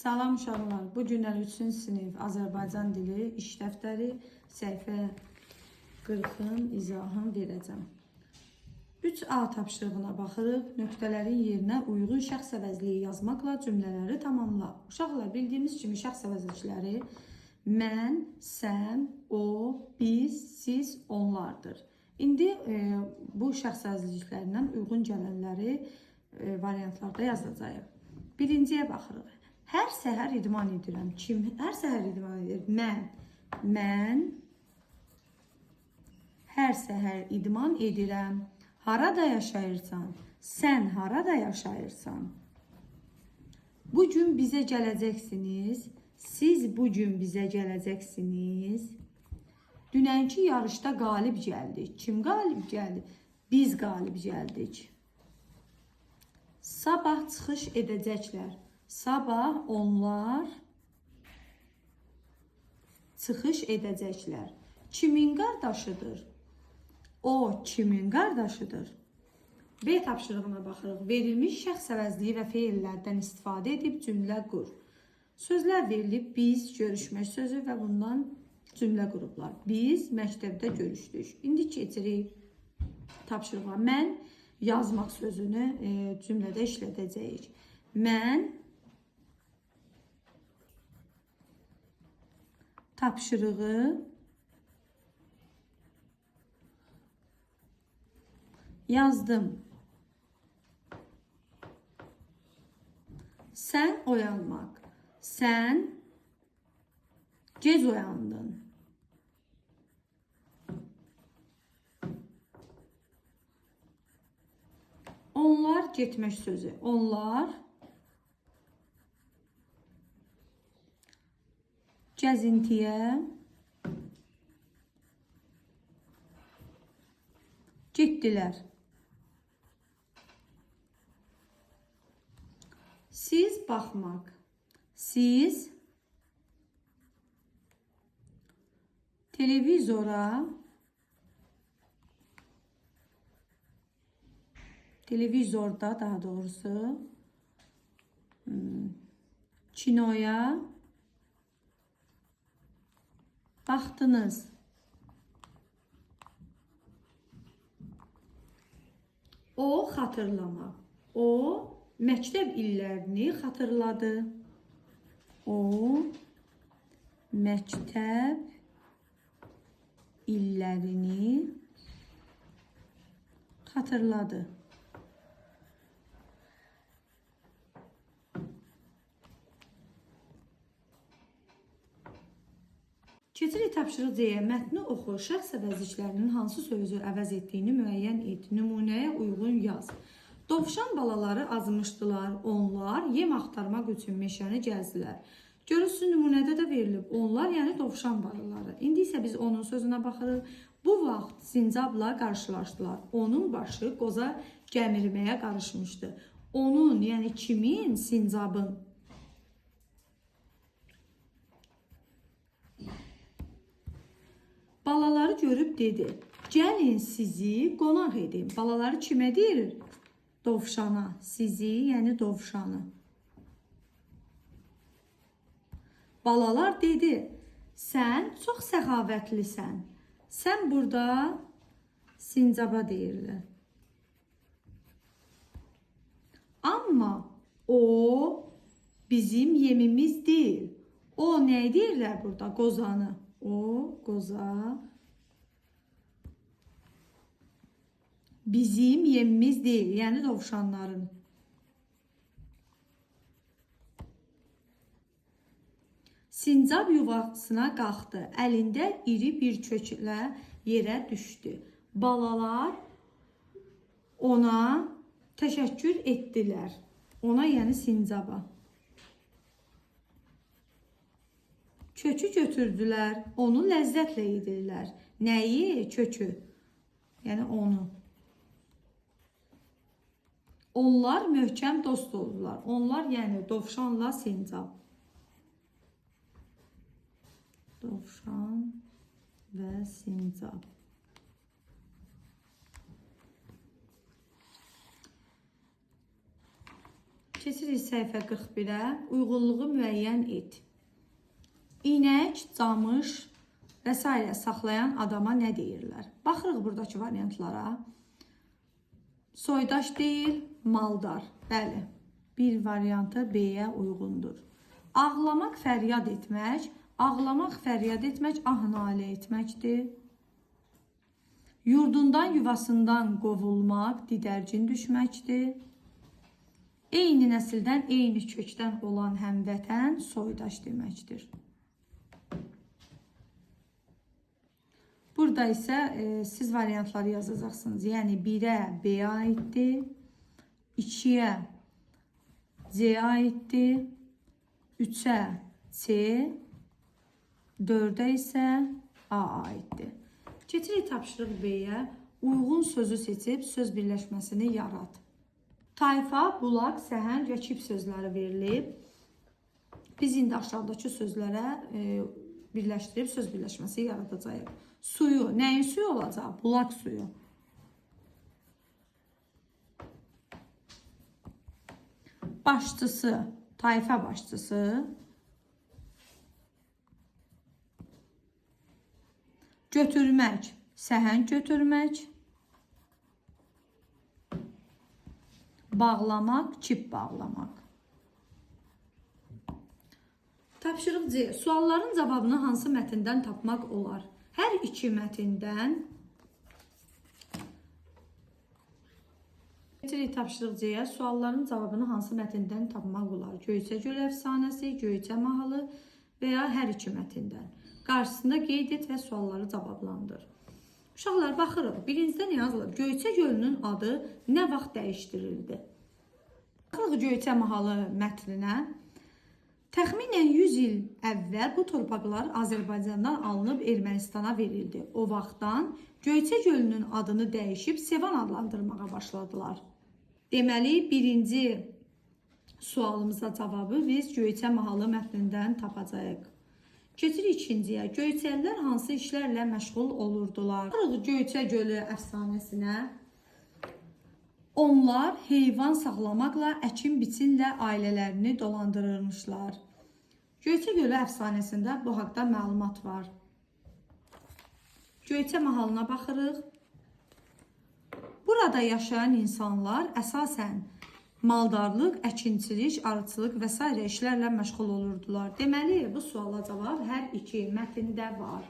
Salam uşaqlar. Bu günlər 3-cü sinif Azərbaycan dili iş dəftəri səhifə 40-ın izahını verəcəm. 3A tapşırığına baxırıq. Nöqtələrin yerinə uyğun şəxs əvəzliyi yazmaqla cümlələri tamamla. Uşaqlar, bildiyimiz kimi şəxs əvəzlikləri mən, sən, o, biz, siz, onlardır. İndi bu şəxs əvəzliklərindən uyğun gələnləri variantlarda yazacağıq. Birinciyə baxırıq. Hər səhər idman edirəm. Kim hər səhər idman edir? Mən. Mən hər səhər idman edirəm. Harada yaşayırsan? Sən harada yaşayırsan? Bu gün bizə gələcəksiniz. Siz bu gün bizə gələcəksiniz. Dünənki yarışda qalib gəldik. Kim qalib gəldi? Biz qalib gəldik. Sabah çıxış edəcəklər. Sabah onlar çıxış edəcəklər. Kimin qardaşıdır? O kimin qardaşıdır? B tapşırığına baxırıq. Verilmiş şəxs əvəzliyi və feillərdən istifadə edib cümlə qur. Sözlər verilib, biz, görüşmək sözü və bundan cümlə qurublar. Biz məktəbdə görüşdük. İndi keçirik tapşırığa. Mən yazmaq sözünü cümlədə işlədəcəyik. Mən tapşırığı yazdım. Sən oyanmaq. Sən gec oyandın. Onlar getmək sözü. Onlar gəzintiyə getdilər. Siz baxmaq. Siz televizora televizorda daha doğrusu kinoya baxdınız. O xatırlamaq. O məktəb illərini xatırladı. O məktəb illərini xatırladı. Keçirik tapşırıq C-yə. Mətni oxu. Şəxs əvəzliklərinin hansı sözü əvəz etdiyini müəyyən et. Nümunəyə uyğun yaz. Dovşan balaları azmışdılar. Onlar yem axtarmaq üçün meşəni gəzdilər. Görürsünüz, nümunədə də verilib. Onlar, yəni dovşan balaları. İndi isə biz onun sözünə baxırıq. Bu vaxt sincabla qarşılaşdılar. Onun başı qoza gəmirməyə qarışmışdı. Onun, yəni kimin? Sincabın. Balaları görüb dedi: "Gəlin sizi qonaq edim." Balaları kimə deyir? Dovşana. Sizi, yəni dovşanı. Balalar dedi: "Sən çox səxavətlisən." Sən burada sincaba deyirlər. Amma o bizim yemimiz deyil. O nə deyirlər burada? Qozanı. O qoza bizim yemimiz deyil, yəni dovşanların. Sincab yuvasına qalxdı. Əlində iri bir köklə yerə düşdü. Balalar ona təşəkkür etdilər. Ona, yəni sincaba. Kökü götürdülər, onu ləzzətlə yedilər. Nəyi? Kökü. Yəni onu. Onlar möhkəm dost oldular. Onlar, yəni dovşanla sincab. Dovşan və sincab. Keçirik səhifə 41-ə. Uyğunluğu müəyyən et. İnək, camış və s. saxlayan adama nə deyirlər? Baxırıq buradakı variantlara. Soydaş deyil, maldar. Bəli, bir variantı B-yə uyğundur. Ağlamaq, fəryad etmək. Ağlamaq, fəryad etmək, ah-nalə etməkdir. Yurdundan, yuvasından qovulmaq, didərgin düşməkdir. Eyni nəsildən, eyni kökdən olan həmvətən soydaş deməkdir. Burada isə siz variantları yazacaqsınız. Yəni 1-ə B aiddir, 2-yə C aiddir, 3-ə C, 4-ə isə A aiddir. Keçirik tapşırıq B-yə. Uyğun sözü seçib söz birləşməsini yarat. Tayfa, bulaq, səhəng və kip sözləri verilib. Biz indi aşağıdakı sözlərə birləşdirib söz birləşməsi yaradacağıq. Suyu, nəyin suyu olacaq? Bulaq suyu. Başçısı, tayfa başçısı. Götürmək, səhəng götürmək. Bağlamaq, kip bağlamaq. Tapşırıq C. Sualların cavabını hansı mətndən tapmaq olar? Hər iki mətndən. Keçirik tapşırıq C-yə. Sualların cavabını hansı mətndən tapmaq olar? Göyçə Gölü əfsanəsi, Göyçə mahalı və ya hər iki mətndən. Qarşısında qeyd et və sualları cavablandır. Uşaqlar, baxırıq. Birincidə nə yazılıb? Göyçə Gölünün adı nə vaxt dəyişdirildi? Baxırıq Göyçə mahalı mətninə. Təxminən 100 il əvvəl bu torpaqlar Azərbaycandan alınıb Ermənistana verildi. O vaxtdan Göyçə Gölünün adını dəyişib Sevan adlandırmağa başladılar. Deməli, birinci sualımıza cavabı biz Göyçə mahalı mətnindən tapacağıq. Keçirik ikinciyə. Göyçəlilər hansı işlərlə məşğul olurdular? Baxırıq Göyçə Gölü əfsanəsinə. Onlar heyvan saxlamaqla, əkin-biçinlə ailələrini dolandırırmışlar. Göyçə Gölü əfsanəsində bu haqda məlumat var. Göyçə mahalına baxırıq. Burada yaşayan insanlar əsasən maldarlıq, əkinçilik, arıçılıq və s. işlərlə məşğul olurdular. Deməli, bu suala cavab hər iki mətndə var.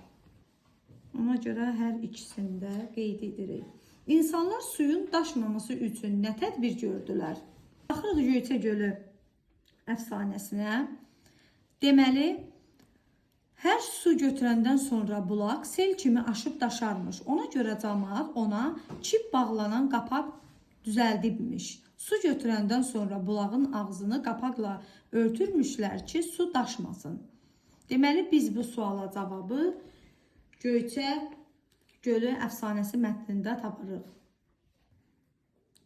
Ona görə hər ikisində qeyd edirik. İnsanlar suyun daşmaması üçün nə tədbir gördülər? Baxırıq Göyçə Gölü əfsanəsinə. Deməli, hər su götürəndən sonra bulaq sel kimi aşıb daşarmış. Ona görə camaat ona kip bağlanan qapaq düzəldibmiş. Su götürəndən sonra bulağın ağzını qapaqla örtürmüşlər ki, su daşmasın. Deməli, biz bu suala cavabı Göyçə Gölü əfsanəsi mətnində tapırıq.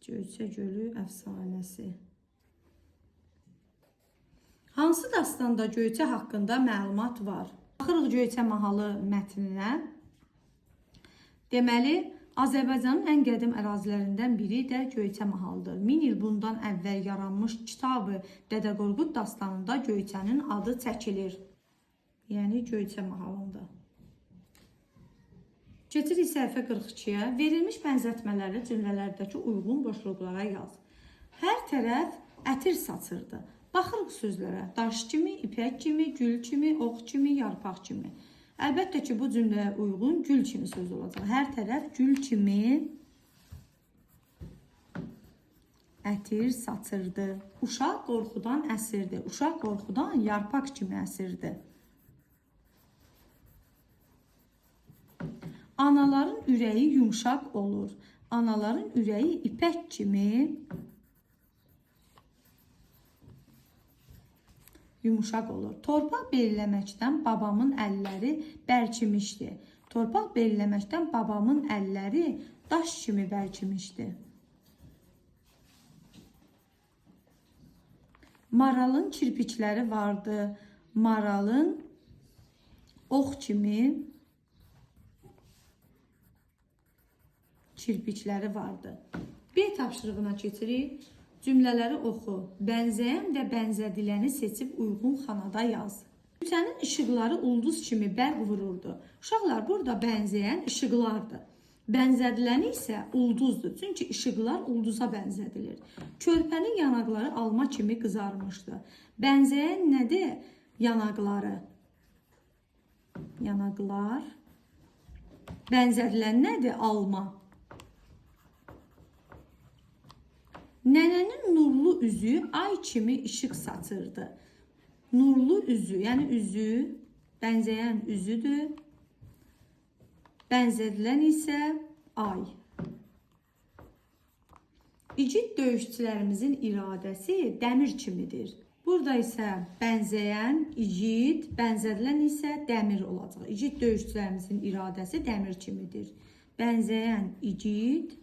Göyçə Gölü əfsanəsi. Hansı dastanda Göyçə haqqında məlumat var? Baxırıq Göyçə mahalı mətninə. Deməli, Azərbaycanın ən qədim ərazilərindən biri də Göyçə mahalıdır. 1000 il bundan əvvəl yaranmış Kitab-ı Dədə Qorqud dastanında Göyçənin adı çəkilir. Yəni Göyçə mahalında. Keçirik səhifə 42-yə. Verilmiş bənzətmələri cümlələrdəki uyğun boşluqlara yaz. Hər tərəf ətir saçırdı. Baxırıq sözlərə. Daş kimi, ipək kimi, gül kimi, ox kimi, yarpaq kimi. Əlbəttə ki, bu cümləyə uyğun gül kimi söz olacaq. Hər tərəf gül kimi ətir saçırdı. Uşaq qorxudan əsirdi. Uşaq qorxudan yarpaq kimi əsirdi. Anaların ürəyi yumşaq olur. Anaların ürəyi ipək kimi yumuşaq olur. Torpaq belləməkdən babamın əlləri bərkimişdi. Torpaq belləməkdən babamın əlləri daş kimi bərkimişdi. Maralın kirpikləri vardı. Maralın ox kimi kirpikləri vardı. B tapşırığına keçirik. Cümlələri oxu. Bənzəyən və bənzədiləni seçib uyğun xanada yaz. Küçənin işıqları ulduz kimi bərq vururdu. Uşaqlar, burada bənzəyən işıqlardır. Bənzədiləni isə ulduzdur. Çünki işıqlar ulduza bənzədilir. Körpənin yanaqları alma kimi qızarmışdı. Bənzəyən nədir? Yanaqları. Yanaqlar. Bənzədilən nədir? Alma. Nənənin nurlu üzü ay kimi işıq saçırdı. Nurlu üzü, yəni üzü, bənzəyən üzüdür. Bənzədilən isə ay. İgid döyüşçülərimizin iradəsi dəmir kimidir. Burada isə bənzəyən igid, bənzədilən isə dəmir olacaq. İgid döyüşçülərimizin iradəsi dəmir kimidir. Bənzəyən igid,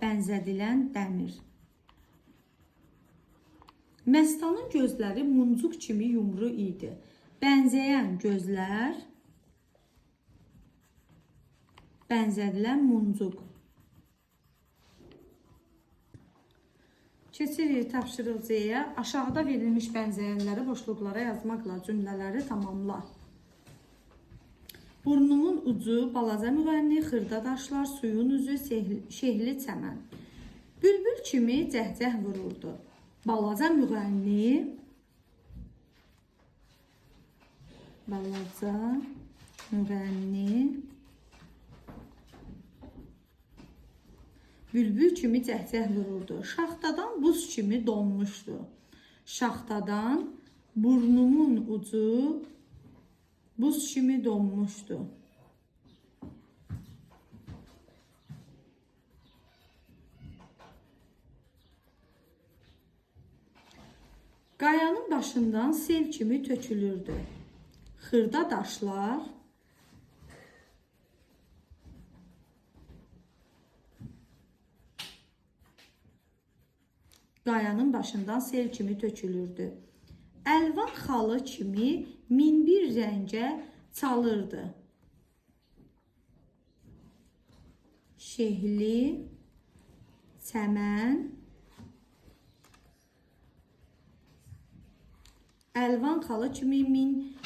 bənzədilən dəmir. Məstanın gözləri muncuq kimi yumru idi. Bənzəyən gözlər, bənzədilən muncuq. Keçirik tapşırıq C-yə. Aşağıda verilmiş bənzəyənləri boşluqlara yazmaqla cümlələri tamamla. Burnumun ucu, balaca müğənni, xırda daşlar, suyun üzü, şehli çəmən. Bülbül kimi cəhcəh vururdu. Balaca müğənni, balaca müğənni, bülbül kimi cəhcəh vururdu. Şaxtadan buz kimi donmuşdu. Şaxtadan burnumun ucu buz kimi donmuşdu. Qayanın başından sel kimi tökülürdü. Xırda daşlar qayanın başından sel kimi tökülürdü. Əlvan xalı kimi min bir rəngə çalırdı. Şehli çəmən əlvan xalı kimi min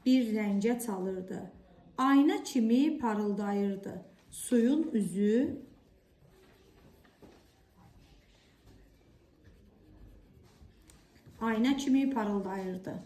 bir rəngə çalırdı. Ayna kimi parıldayırdı. Suyun üzü ayna kimi parıldayırdı.